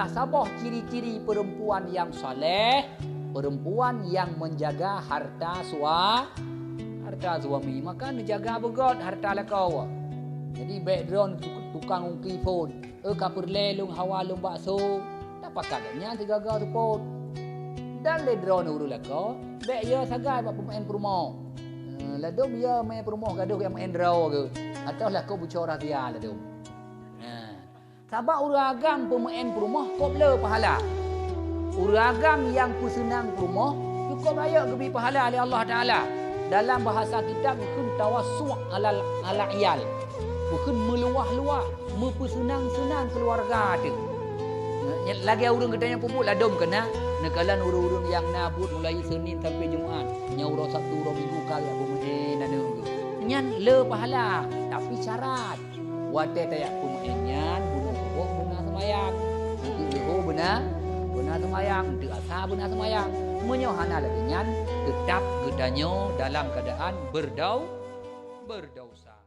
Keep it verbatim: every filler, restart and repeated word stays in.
Saboh ciri-ciri perempuan yang saleh, perempuan yang menjaga harta sua-, harta suami. Maka neujaga beugöt harta lakoe. Jadi, bèk droeneuh tukang ungki phôn, "Eh, ka peureulèe lôn hawa lôn bakso." Tapakat nyan sigaga seupôt. Dan lé droeneuh ureueng lakoe, bèk yö sagai bak peumeu'en peurumoh. Eh, ladôm yö meu'en peurumoh gadôh nyang meu'en droe geuh. Atau lakoe bucora dia ladôm. Nah, sabab ureueng agam peumeu'en peurumoh kôb le pahala. Ureueng agam nyang peuseunang peurumoh, cukôp rayeuk geubri pahala lé Allah Taala. Dalam bahasa kitab geukheun tawassu' alal, ala iyal. Geukheun meuluwah-luwah, meupeuseunang-seunang keuluwarga teuh. Lagèe ureueng geutanyoe peubuet ladôm keunan, neukalon ureueng-ureueng nyang na buet mulai Senin sampai Jumat, nyoe uroe Sabtu, uroe Minggu ka jak peumeu'en aneuk geuh. Nyan le pahala, tapi syarat. Watèe tajak peumeu'en nyan, beuna suboh, beuna seumayang. Eunteuk leuhô beuna, beuna seumayang. Eunteuk asa beuna seumayang. Meunyoe hana lagèe nyan, teutap geutanyoe dalam keuadaan beurdau-, beurdausa.